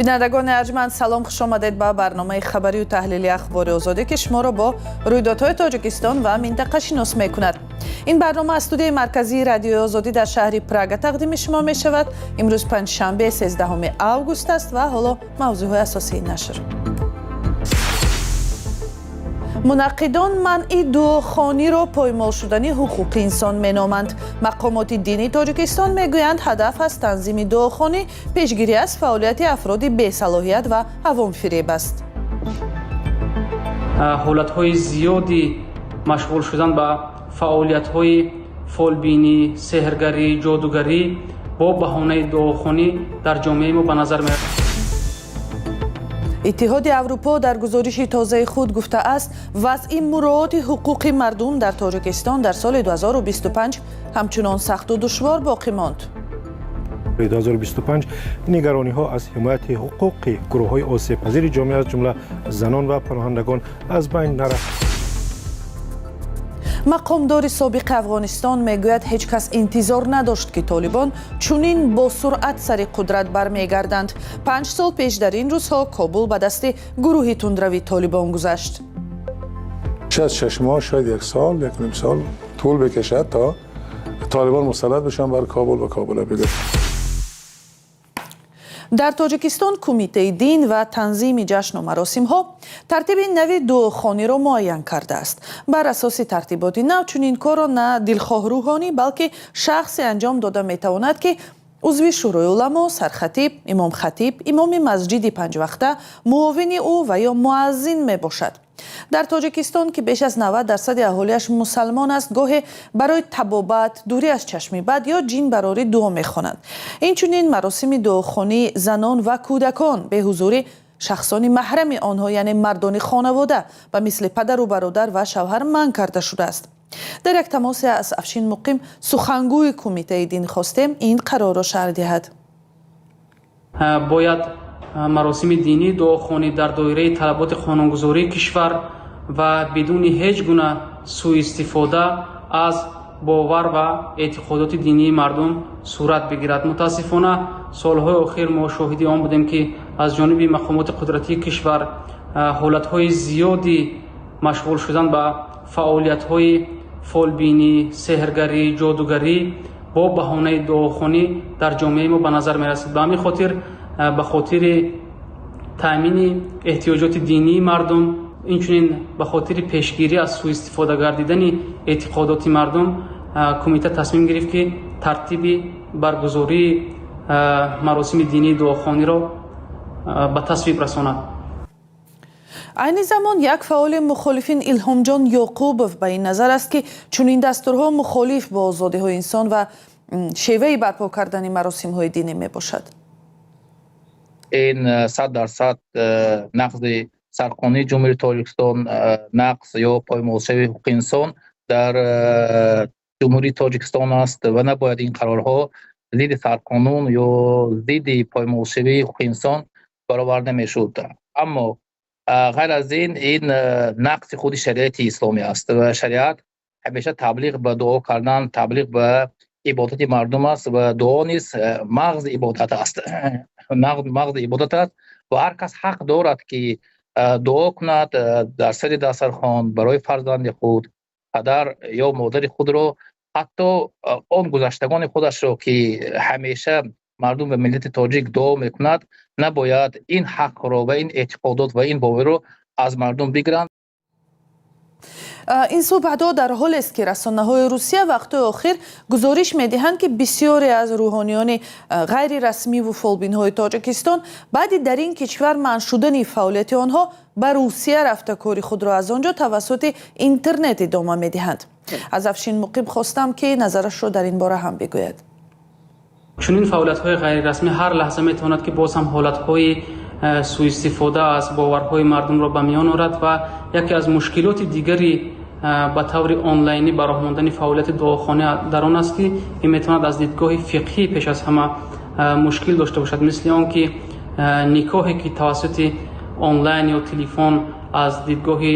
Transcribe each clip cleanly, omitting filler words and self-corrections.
Бинандагони арҷманд, салом, хуш омадед ба барномаи хабарию таҳлили Ахбори Озодӣ, ки шуморо бо рӯйдодҳои Тоҷикистон ва минтақа шинос мекунад. Ин барнома аз студияи марказии Радиои Озодӣ дар шаҳри Прага тақдими шумо мешавад. Имрӯз панҷшанбе, 13 август аст ва ҳоло мавзӯъҳои асосии нашр. Мунаққидон манъи дуохониро поймол шудани ҳуқуқи инсон меноманд. Мақомоти дини Тоҷикистон мегӯянд, ҳадаф аз танзими дуохонӣ пешгирӣ аз фаъолияти афроди бесалоҳият ва авомфиреб аст. Ҳолатҳои зиёди машғул шудан ба фаъолиятҳои фолбинӣ, сеҳргарӣ, ҷодугарӣ бо баҳонаи дуохонӣ дар ҷомеаи мо ба назар мерасад. Иттиҳоди Аврупо дар гузориши тозаи худ гуфтааст, вазъи муроати ҳуқуқи мардум дар Тоҷикистон дар соли 2025 ҳамчунон сахту душвор боқӣ монд. 2025 нигарониҳо аз ҳимояти ҳуқуқи гурӯҳҳои осебпазири ҷомеа, аз ҷумла занон ва паноҳандагон, аз байн нарафт. Мақомдори собиқи Афғонистон мегӯяд, ҳеҷ кас интизор надошт, ки толибон чунин бо суръат сари қудрат бармегарданд. 5 сол пеш дар ин рӯзҳо Кобул ба дасти гурӯҳи тундрави Толибон гузашт. Шояд 6 моҳ, шояд як сол, як ним сол тӯл бикашад, то толибон мусаллат бишанд бар Кобул ва Кобула бигиранд. Дар Тоҷикистон Кумитаи дин ва танзими ҷашну маросимҳо тартиби нави дуохониро муайян кардааст. Бар асоси тартиботи нав, чунин корро на дилхоҳ рӯҳонӣ, балки шахсе анҷом дода метавонад, ки узви Шӯрои уламо, сархатиб, имомхатиб, имоми масҷиди панҷвақта, муовини ӯ ва ё муаззин мебошад. Дар Тоҷикистон, ки беш аз 90 дарсади аҳолиаш мусалмон аст, гоҳе барои табобат, дурӣ аз чашми бад ё ҷинбарорӣ дуо мехонанд. Инчунин маросими дуохонии занон ва кӯдакон бе ҳузури шахсони маҳрами онҳо, яъне мардони хонавода ба мисли падару бародар ва шавҳар, манъ карда шудааст. Дар як тамосе аз Афшин Муқим, сухангӯи Кумитаи дин, хостем ин қарорро шарҳ диҳад. Бояд маросими динии дуохонӣ дар доираи талаботи қонунгузории кишвар ва бидуни ҳеҷ гуна сӯистифода аз бовар ва эътиқодоти динии мардум сурат бигирад. Мутаассифона, солҳои охир мо шоҳиди он будем, ки аз ҷониби мақомоти қудратии кишвар ҳолатҳои зиёди машғул шудан ба фаъолиятҳои фолбинӣ, сеҳргарӣ, ҷодугарӣ бо баҳонаи дуохонӣ дар ҷомеаи мо ба назар мерасид. Ба ҳамин хотир, ба хотири таъмини эҳтиёҷоти динии мардум, инчунин ба хотири пешгирӣ аз сӯистифода гардидани эътиқодоти мардум, кумита тасмим гирифт, ки тартиби баргузории маросими динии дуохониро ба тасвиб расонад. Айни замон як фаъоли мухолифин, Илҳомҷон Ёқубов, ба ин назар аст, ки чунин дастурҳо мухолиф бо озодиҳои инсон ва шеваи барпо кардани маросимҳои динӣ мебошад. Ин 100% нақзи сарқонуни Ҷумҳурии Тоҷикистон, нақз ё поймолшавии ҳуқуқи инсон дар Ҷумҳурии Тоҷикистон аст ва набояд ин қарорҳо зидди сарқонун ё зидди поймолшавии ҳуқуқи инсон бароварда мешуд. Аммо ғайр аз ин, ин нақзи худи шариати исломӣ аст ва шариат ҳамеша таблиғ ба дуо кардан, таблиғ ба ибодати мардум аст ва дуо низ мағзи ибодат аст, мағзи ибодат аст ва ҳар кас ҳақ дорад, ки дуо кунад дар сари дастархон барои фарзанди худ, падар ё модари худро, ҳатто он гузаштагони худашро, ки ҳамеша мардум ва миллати тоҷик дуо мекунад. Набояд ин ҳақро ва ин эътиқодот ва ин боварро аз мардум бигиранд. Ин суҳбатҳо дар ҳолест, ки расонаҳои Русия вақтҳои охир гузориш медиҳанд, ки бисёре аз рӯҳониёни ғайрирасмиву фолбинҳои Тоҷикистон баъди дар ин кишвар манъ шудани фаъолияти онҳо ба Русия рафта, кори худро аз он ҷо тавассути интернет идома медиҳанд. Аз Афшин Муқим хостам, ки назарашро дар ин бора ҳам бигӯяд. Чунин фаъолиятҳои ғайрирасмӣ ҳар лаҳза метавонад, ки боз ҳам ҳолатҳои сӯистифода аз боварҳои мардумро ба миён орад ва яке аз мушкилоти дигари ба таври онлайнӣ ба роҳ мондани фаъолияти дуохона дар он аст, ки ин метавонад аз дидгоҳи фиқҳӣ пеш аз ҳама мушкил дошта бошад, мисли он ки никоҳе, ки тавассути онлайн ё телефон аз дидгоҳи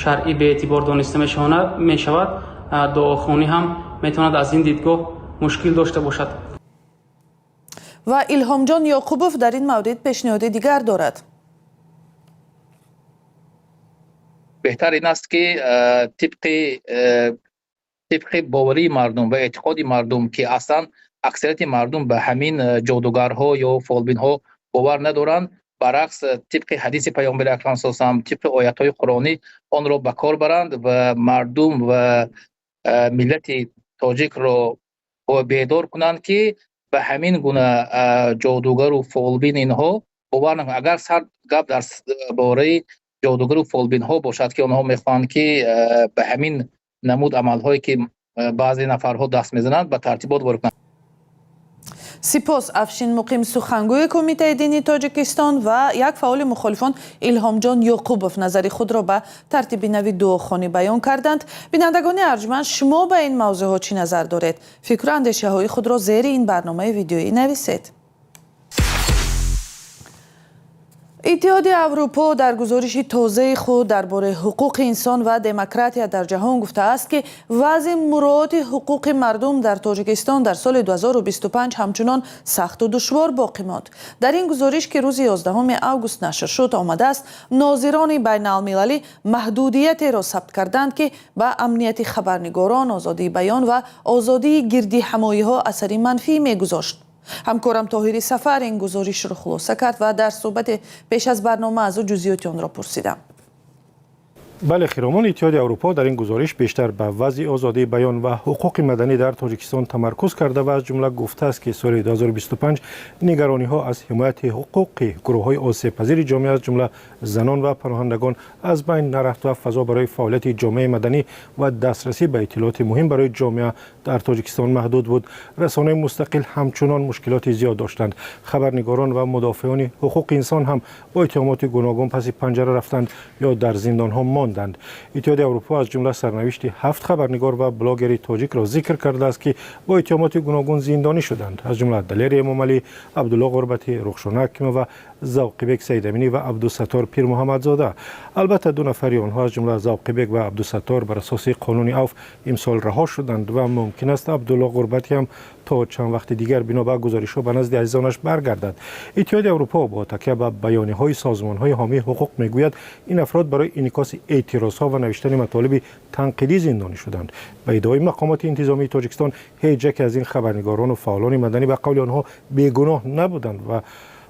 шаръӣ беэътибор дониста мешавад, дуохонӣ ҳам метавонад аз ин дидгоҳ мушкил дошта бошад. Ва Илҳомҷон Ёқубов дар ин маврид пешниҳоди дигар дорад. Беҳтар ин аст, ки тибқи боварии мардум ва эътиқоди мардум, ки аслан аксарияти мардум ба ҳамин ҷодугарҳо ё фолбинҳо бовар надоранд, баръакс, тибқи ҳадиси паёмбари акрам саллаллоҳу алайҳи васаллам, тибқи оятҳои қуръонӣ онро ба кор баранд ва мардум ва миллати тоҷикро бедор кунанд, ки ба ҳамин гуна ҷодугару фолбин инҳо бовар накунанд. Агар сар гап дар бораи ҷодугару фолбинҳо бошад, ки онҳо мехоҳанд, ки ба ҳамин намуд амалҳое, ки баъзе нафарҳо даст мезананд, ба тартибот ворид кунанд. Сипос. Афшин Муқим, сухангӯи Кумитаи дини Тоҷикистон, ва як фаъоли мухолифон Илҳомҷон Ёқубов назари худро ба тартиби нави дуохонӣ баён карданд. Бинандагони арҷманд, шумо ба ин мавзӯъҳо чӣ назар доред? Фикру андешаҳои худро зери ин барномаи видеоӣ нависед. Иттиҳоди Аврупо дар гузориши тозаи худ дар бораи ҳуқуқи инсон ва демократия дар ҷаҳон гуфтааст, ки вазъи муроати ҳуқуқи мардум дар Тоҷикистон дар соли 2025 ҳамчунон сахту душвор боқӣ монд. Дар ин гузориш, ки рӯзи 11 август нашр шуд, омадааст, нозирони байналмилалӣ маҳдудиятеро сабт карданд, ки ба амнияти хабарнигорон, озодии баён ва озодии гирдиҳамоиҳо асари манфӣ мегузошт. Ҳамкорам Тоҳири Сафар ин гузоришро хулоса кард ва дар суҳбати пеш аз барнома аз ӯ ҷузъиёти онро пурсидам. Бале, Хиромон, Иттиҳоди Аврупо дар ин гузориш бештар ба вазъи озодии баён ва ҳуқуқи маданӣ дар Тоҷикистон тамаркуз карда ва аз ҷумла гуфтааст, ки соли 2025 нигарониҳо аз ҳимояти ҳуқуқи гурӯҳҳои осебпазири ҷомеа, аз ҷумла занон ва паноҳандагон, аз байн нарафт ва фазо барои фаъолияти ҷомеаи маданӣ ва дастрасӣ ба иттилооти муҳим барои ҷомеа дар Тоҷикистон маҳдуд буд. Расонаи мустақил ҳамчунон мушкилоти зиёд доштанд. Хабарнигорон ва мудофеони ҳуқуқи инсон ҳам бо иттиҳомоти гуногун паси панҷара рафтанд ё дар зиндонҳо монданд. Иттиҳоди Аврупо аз ҷумла сарнавишти ҳафт хабарнигор ва блогери тоҷикро зикр кардааст, ки бо иттиҳомоти гуногун зиндонӣ шуданд, аз ҷумла Далери Эмомалӣ, Абдулло Ғурбатӣ, Рухшона Ҳакимова, Завқибек Саидаминӣ ва Абдусаттор Пирмуҳаммадзода. Албатта, ду нафари онҳо, аз ҷумла Завқибек ва Абдусаттор, бар асоси қонуни авф имсол раҳо шуданд ва мумкин аст Абдулло Ғурбатӣ ҳам то чанд вақти дигар бино ба гузоришҳо ба назди азизонаш баргардад. Иттиҳоди Аврупо бо такя ба баёниҳои созмонҳои ҳомии ҳуқуқ мегӯяд, ин афрод барои инъикоси эътирозҳо ва навиштани матолиби танқидӣ зиндонӣ шуданд. Ба иддаои мақомоти интизомии Тоҷикистон, ҳеҷ яке аз ин хабарнигорону фаъолони маданӣ, ба қавли онҳо, бегуноҳ набуданд ва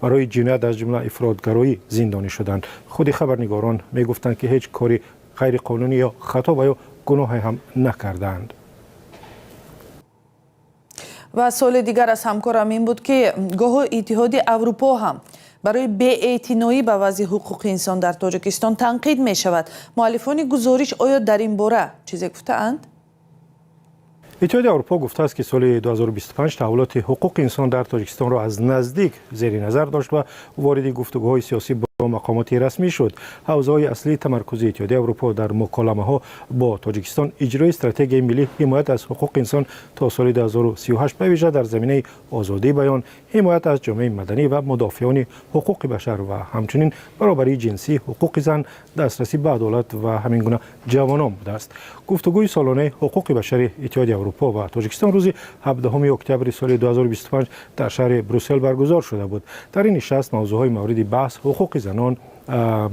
барои ҷиноят, аз ҷумла ифротгароӣ, зиндонӣ шуданд. Худи хабарнигорон мегуфтанд, ки ҳеҷ кори ғайриқонунӣ ё хато ва ё гуноҳе ҳам накардаанд. Ва суоли дигар аз ҳамкорам ин буд, ки гоҳо Иттиҳоди Аврупо ҳам барои беэътиноӣ ба вазъи ҳуқуқи инсон дар Тоҷикистон танқид мешавад. Муаллифони гузориш оё дар ин бора чизе гуфтаанд? Иттиҳоди Аврупо гуфтааст, ки соли 2025 таҳаввулоти ҳуқуқи инсон дар Тоҷикистонро аз наздик зери назар дошт ва вориди гуфтугӯҳои сиёсӣ бо мақомоти расмӣ шуд. Ҳавзаҳои аслии тамаркузи Иттиҳоди Аврупо дар муколамаҳо бо Тоҷикистон иҷрои стратегияи миллии ҳимоят аз ҳуқуқи инсон то соли 2038, ба вижа дар заминаи озодии баён, ҳимоят аз ҷомеаи маданӣ ва мудофеони ҳуқуқи башар ва ҳамчунин баробарии ҷинсӣ, ҳуқуқи зан, дастрасӣ ба адолат ва ҳамин гуна ҷавонон будааст. Гуфтугӯи солонаи ҳуқуқи башари Иттиҳоди Аврупо ва Тоҷикистон рӯзи 17 октябри соли 2025 дар шаҳри Брюссел баргузор шуда буд. Дар ин нишаст мавзӯъҳои мавриди баҳс ҳуқуқи занон,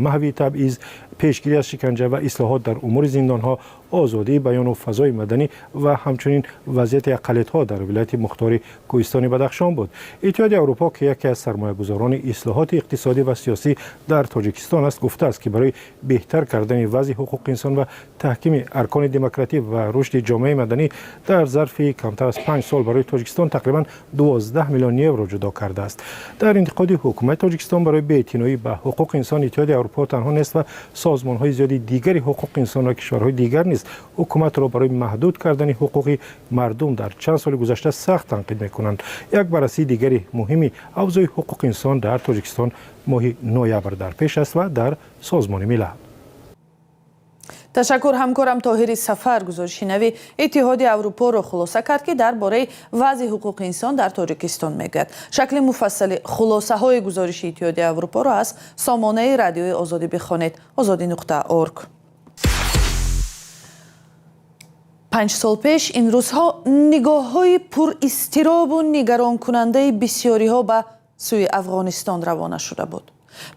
маҳви табъиз, пешгирӣ аз шиканҷа ва ислоҳот дар умури зиндонҳо, озодии баёну фазои маданӣ ва ҳамчунин вазъияти ақаллиятҳо дар вилояти мухтори Кӯҳистони Бадахшон буд. Иттиҳоди Аврупо, ки яке аз сармоягузорони ислоҳоти иқтисодӣ ва сиёсӣ дар Тоҷикистон аст, гуфтааст, ки барои беҳтар кардани вазъи ҳуқуқи инсон ва таҳкими аркони демократӣ ва рушди ҷомеаи маданӣ дар зарфи камтар аз 5 сол барои Тоҷикистон тақрибан 12 миллион евро ҷудо кардааст. Дар интиқоди ҳукумати Тоҷикистон барои беэътиноӣ ба ҳуқуқи инсон Иттиҳоди Аврупо танҳо нест ва созмонҳои зиёди дигари ҳуқуқи инсон ва кишварҳои дигар низ ҳукуматро барои маҳдуд кардани ҳуқуқи мардум дар чанд соли гузашта сахт танқид мекунанд. Як баррасии дигари муҳими авзои ҳуқуқи инсон дар Тоҷикистон моҳи ноябр дар пеш аст ва дар Созмони Милал. Ташаккур. Ҳамкорам Тоҳири Сафар гузориши нави Иттиҳоди Аврупоро хулоса кард, ки дар бораи вазъи ҳуқуқи инсон дар Тоҷикистон мегӯяд. Шакли муфассали хулосаҳои гузориши Иттиҳоди Аврупоро аз сомонаи Радиои Озодӣ бихонед: озодӣ.орг. 5 сол пеш ин рӯзҳо нигоҳҳои пуристиробу нигаронкунандаи бисёриҳо ба сӯи Афғонистон равона шуда буд.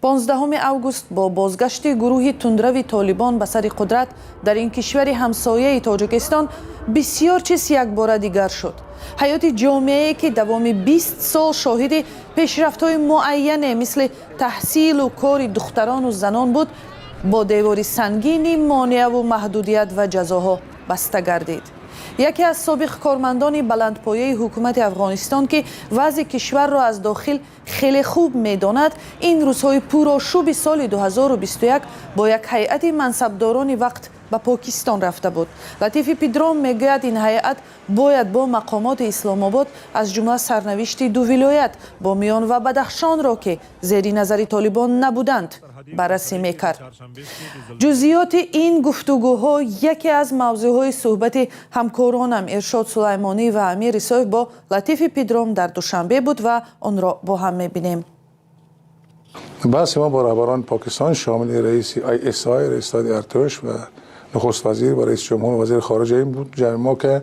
15 август бо бозгашти гурӯҳи тундрави Толибон ба сари қудрат дар ин кишвари ҳамсояи Тоҷикистон бисёр чиз якбора дигар шуд. Ҳаёти ҷомеае, ки давоми 20 сол шоҳиди пешрафтҳои муайяне, мисли таҳсилу кори духтарону занон буд, бо девори сангини монеаву маҳдудият ва ҷазоҳо баста гардид. Яке аз собиқ кормандони баландпояи ҳукумати Афғонистон, ки вазъи кишварро аз дохил хеле хуб медонад, ин рӯзҳои пурошӯби соли 2021 бо як ҳайати мансабдорони вақт ба Покистон рафта буд. Латифи Пидром мегӯяд, ин ҳайат бояд бо мақомоти Исломобод аз ҷумла сарнавишти ду вилоят, Бомиён ва Бадахшонро, ки зери назари Толибон набуданд, баррасӣ мекард. Ҷузъиёти ин гуфтугӯҳо яке аз мавзӯъҳои суҳбати ҳамкоронам Иршод Сулаймонӣ ва Амир Исоев бо Латифи Пидром дар Душанбе буд ва онро бо ҳам мебинем. بحث ما با رهبران پاکستان شامل رئیس ISI، رئیس ستاد ارتش و نخست وزیر و رئیس جمهور و وزیر خارجه این بود جمع ما که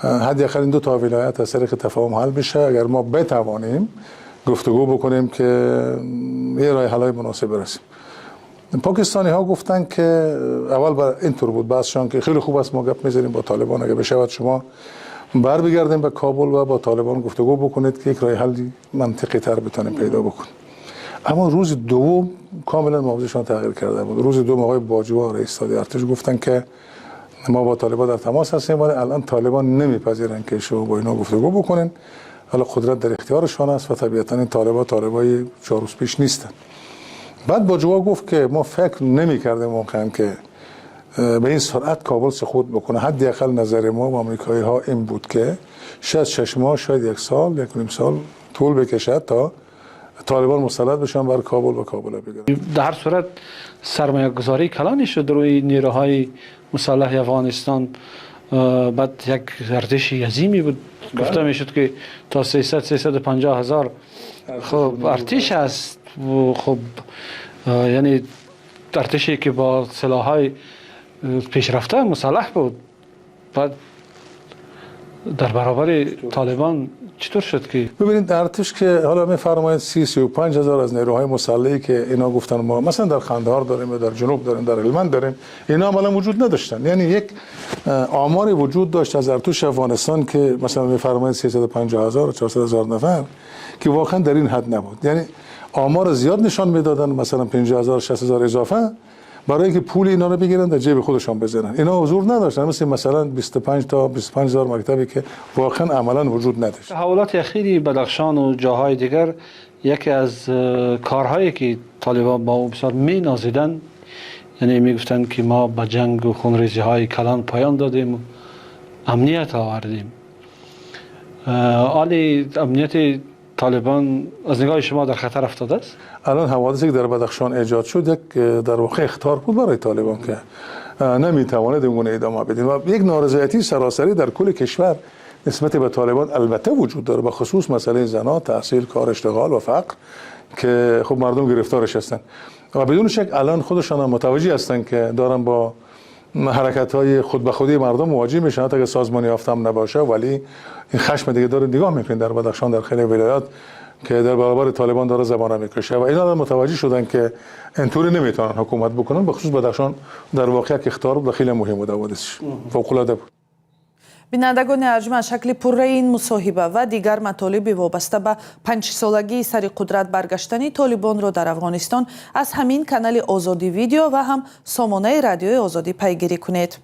حداقل این دو تا ولایت از طریق تفاهم حل بشه، اگر ما بتوانیم گفتگو بکنیم که یه راه حل مناسب برسیم. پاکستانی ها گفتن که اول بر اینطور بود بحثشان که خیلی خوب است، ما گپ میزنیم با طالبان، اگر بشود شما بر بگردیم به کابل و با طالبان گفتگو بکنید که یک راه حل منطقی تر بتونیم پیدا بکنیم. اما روز دوم کاملا موضعشان تغییر کرده بود. روز دوم آقای باجوا، رئیس ستاد ارتش، گفتن که ما با طالبان در تماس هستیم، ولی الان طالبان نمیپذیرن که شما با اینا گفتگو بکنین. حالا قدرت در اختیارشان است و طبیعتا این طالبان طالبای 4 روز پیش نیستن. بعد باجوا گفت که ما فکر نمی کردیم واقعا که به این سرعت کابل سقوط بکنه. حداقل نظر ما و آمریکایی ها این بود که شاید 6 ماه، شاید یک سال، 1.5 سال طول بکشد تا طالبان مسلط بشن بر کابل و کابل بگیرن. در هر صورت سرمایه گذاری کلانی شد روی نیروهای مسلح افغانستان. بعد یک ارتش عظیمی بود. گفته میشد که تا 300 350 هزار خب ارتش است. خب یعنی ارتشی که با سلاح‌های پیشرفته مسلح بود. بعد در برابر طالبان چطور شد که ببینید، ارتش که حالا میفرمایید 30 35 هزار از نیروهای مسلحی که اینا گفتن ما مثلا در قندهار داریم، در جنوب داریم، در هلمند داریم، اینا عملا وجود نداشتن. یعنی یک آماری وجود داشت از ارتش افغانستان که مثلا میفرمایید 350 هزار و 400 هزار نفر که واقعا در این حد نبود. یعنی آمار زیاد نشان میدادن، مثلا 50 هزار، 60 هزار اضافه، برای اینکه پول اینا رو بگیرن در جیب خودشان بزنن. اینا حضور نداشتن، مثلا 25 تا 25 هزار مکتبی که واقعا عملا وجود نداشت. تحولات اخیری بدخشان و جاهای دیگر، یکی از کارهایی که طالبان با او بسیار می نازیدن، یعنی می گفتند که ما به جنگ و خونریزی های کلان پایان دادیم و امنیت آوردیم. حالی امنیت طالبان از نگاه شما در خطر افتاده است؟ الان حوادثی که در بدخشان ایجاد شد یک در واقع اخطار بود برای طالبان که نمیتواند این گونه ادامه بدین و یک نارضایتی سراسری در کل کشور نسبت به طالبان البته وجود داره، به خصوص مسئله زنا، تحصیل، کار، اشتغال و فقر که خب مردم گرفتارش هستن و بدون شک الان خودشان هم متوجه هستن که دارن با حرکت های خود به خودی مردم مواجه میشن، حتی اگه سازمان یافته هم نباشه، ولی این خشم دیگه داره نگاه میکنین در بدخشان، در خیلی ولایات که در برابر طالبان داره زبانه میکشه و اینا متوجه شدن که اینطوری نمیتونن حکومت بکنن. به خصوص بدخشان در واقع یک اخطار بود و خیلی مهم بود، حوادثش فوق العاده بود. Бинандагони арҷманд, шакли пурраи ин мусоҳиба ва дигар матолиби вобаста ба панҷсолагии сари қудрат баргаштани толибонро дар Афғонистон аз ҳамин канали Озодӣ Видео ва ҳам сомонаи Радиои Озодӣ пайгирӣ кунед.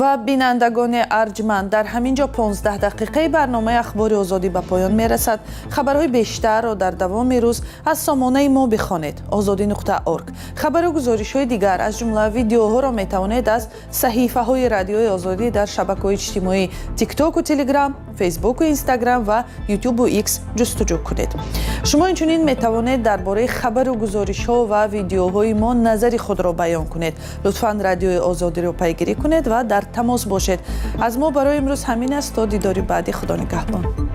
Ва бинандагони арҷманд, дар ҳамин ҷо 15 дақиқаи барномаи Ахбори Озодӣ ба поён мерасад. Хабарҳои бештарро дар давоми рӯз аз сомонаи мо бихонед: озодӣ.орг. Хабару гузоришҳои дигар, аз ҷумла видеоҳоро метавонед аз саҳифаҳои Радиои Озодӣ дар шабакаҳои иҷтимоӣ Тиктоку Телеграм, Фейсбуку Инстаграм ва Ютубу Икс ҷустуҷӯ кунед. Шумо инчунин метавонед дар бораи хабару гузоришҳо ва видеоҳои мо назари худро баён кунед. Лутфан Радиои Озодиро пайгирӣ кунед ва дар тамос бошед. Аз мо барои имрӯз ҳамин аст. То дидори баъдӣ, Худо нигаҳбон.